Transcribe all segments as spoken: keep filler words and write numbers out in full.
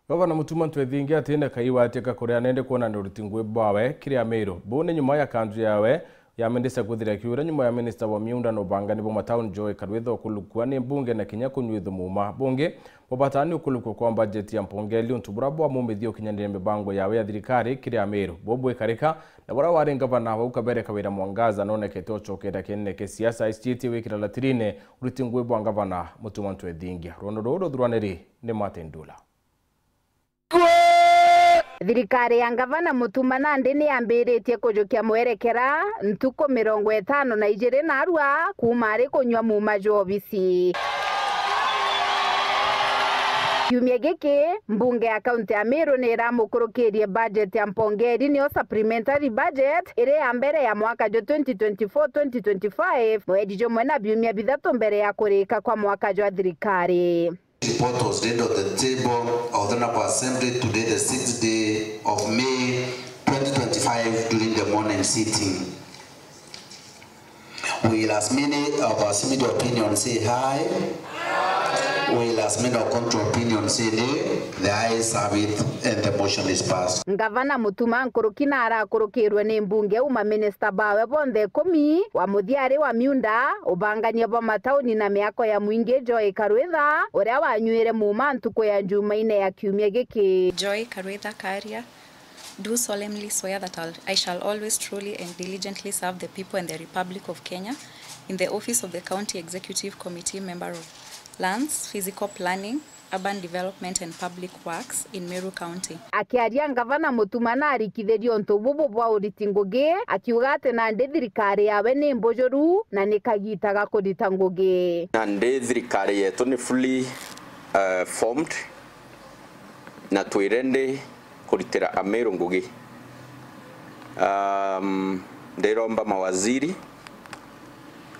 Gavana Mutuma M'Ethingia atiine kaii watika kuria nende kwonania uriti ngugi bwawe kiri Amiru. Buu ni nyuma ya kanju yawe ya minista kwithiria kiuria nyuma ya minista wa miunda na ubangani bwa matauni Joy Karwitha ukulukua ni mbunge na kinya kunyuithua muuma. Bungi, bubata ni ukulukua kwa mbajeti ya mpongeri untu buria bwamumithia ukinyanire mibango yawe ya thirikari kiri Amiru. Buu bwikarika na buria wari ngavana wau Kabere Kawira Mwangaza nonekete ucokera kienene kia siasa aicitie wikira latirine uriti ngugi bwa ngavana Mutuma M'Ethingia. Rwono ruu ruthuraniri ni Martin Ndula. Thirikari ya ngavana Mutuma nandi ni yambiritie kujukia mwerekera ntuku mirongo itano na ijiri narua kuuma ari kunyua muuma jwa obisi. Kiumia giki, mbunge ya kaunti ya Meru ni iramukurukirie budget ya mpongeri, niyo supplementary budget, iri ya mbere ya mwaka jwa twenty twenty-four twenty twenty-five, mweri jumwe na biumia bithatu mbere ya kurika kwa mwaka jwa thirikari. Report was laid on the table of the Honourable Assembly today, the sixth day of May twenty twenty-five, during the morning sitting. Will as many of our similar opinion say aye? Will as many of contrary opinion say nay? The ayes have it and the motion is passed. Ngavana Mutuma nkuruki na arakurukirwe ni mbunge uma minista bawe bonthe ikumi, wa muthia ari wa miunda, ubangania bwa matauni na miako ya mwingi Joy Karwitha, uria wanyuire muuma ntuku ya Njumaine ya kiumia giki. Joy Karwitha Karia, do solemnly swear that I'll, I shall always truly and diligently serve the people and the Republic of Kenya in the office of the County Executive Committee Member of Lands, Physical Planning, Urban Development and Public Works in Meru County. Akiaria, ngavana Mutuma na arikithirie untu bubu bwa uriti ngugi, akiuga ati nandi thirikari yawe ni mbujuru na ni kagiita ga kurita ngugi. Nandi thirikari yetu ni fully, uh, formed na twi ready kuritira Amiru ngugi. Um, ndiromba mawaziri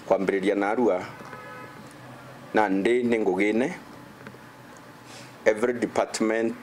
kwambiriria narua, nandi ni ngugine, every department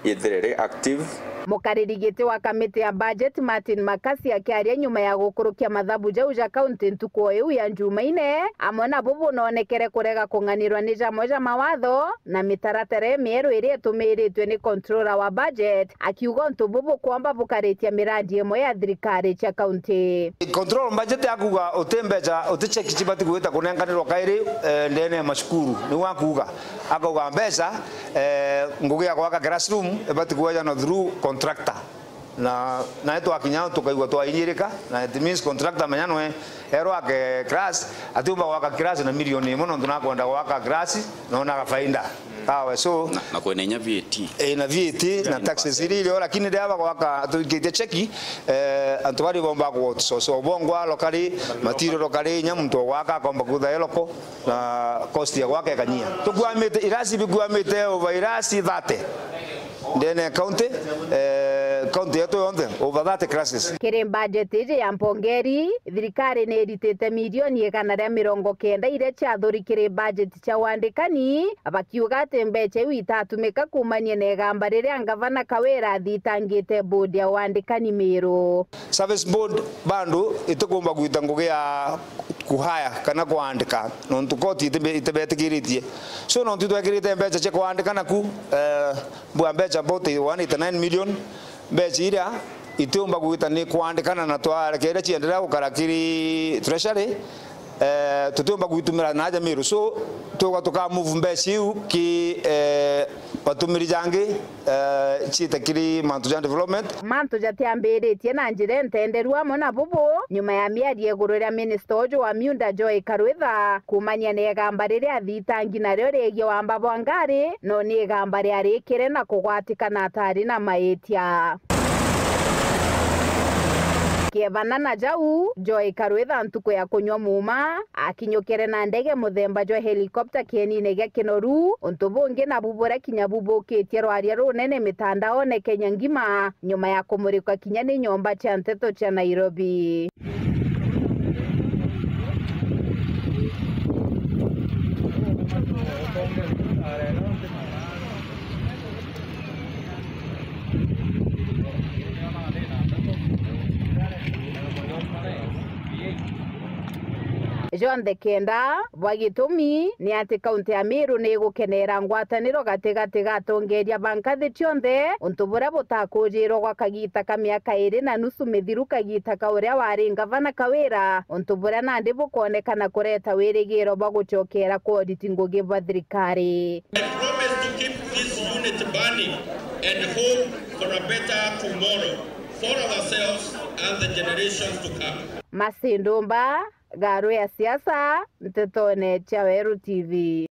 yithire ri active. Mukariri giti wa kamiti ya budget Martin Makasi akiaria nyuma ya gukurukia mathabu jau ja kaunti ntuku o iu ya Njumaine, amwe na bubu nonekere kurega kung'anirwa ni jamwe ja mawatho na mitaratara imieru iria itumiritwe ni controller wa budget, akiuga untu bubu kwomba bukaritia mirandi imwe ya thirikari cia kaunti. Control budget ya kuuga uti mbeca, uti cheki cibati gwita kunenganirwa kairi, eh, ndene ya macukuru. Niu akuuga, akauga mbeca, eh, ngugi ya gwaka classroom ibati kwejanwa through contractor. Na, na twakinya au tukaigua twainyirika, na it means contractor menya nwe erwa ake class, atiumba gwaka class na milioni imwe nontu nakwenda gwaka class, na onaga faida. Awe, so, na, na kwina inya V A T. Eh, na V A T na taxes iria irio, lakini riria bagwaka tuikitie cheki, eh, antu bari bomba kugococa ubongo wa lokari, matiro lokari, inya muntu ogwaka akomba kutha eloko na cost ya gwaka ikanyia. Tukwamite, irasi bikwamite over irasi thirty ndene ya county, eh, county yetu yonthe, over thirty classes. Kiri budget iji ya mpongeri, thirikari ni iritite milioni igana ria mirongo kenda iria ciathuri kiri budget cia wandikani, bakiuga ati mbeca iu itatumika kuumania na igamba riria ngavana Kawira athitangite board ya wandikani Miru. Service board bado itikumba gwita ngugi ya kuhaya kana kwandika, nontu koti itibe-, itibetikiritie. So, nontu itwekirite mbeca cia kwandika naku, eh, bua mbeca about one eighty-nine million, mbeca iria itiumba gwita ni kwandikana na twarekeria cienderea gukara kiri treasury, eh, tutiumba gwitumira na aja Miru. So, tuga tuka move mbeca iu ki, eh, batumiri jangi, eh, ciite kiri mantu ja development. Mantu jatiambiritie na njira intenderu amwe na bubu, nyuma ya miario iguru ria minista uju wa miunda Joy Karwitha kuumania na igamba riria athitangi nario riegie wamba bwa ngari, no ni igamba riarikire na kugwatikana atari na maitia. Kiebana na jau, Joy Karwitha ntuku ya kunywa muuma, akinyukire na ndege muthemba jwa helicopter kienine gia Kinoru, untu bungi nabu buria kinya bubukitie rwaria runene mitandaone Kenya ngima, nyuma ya kumurikwa kinya ni nyomba cia nteto cia Nairobi. jonthe kenda. Bwa gitumi ni ati kaunti ya Meru ni igukenera ngwataniro gatigati ga atongeria ba nkathi cionthe, untu buria butakujirwa gwa kagita ka miaka iri na nusu mithiru, kagita ka uria wari ngavana Kawira, untu buria nandi bukonekana kureta wirigiro bwa gucokera kwa oriti ngugi bwa thirikari. I promise to keep this unit burning and hope for a better tomorrow for ourselves and the generations to come. Mercy Ndumba, Garu ya Siasa, ntetone cia Weru T V.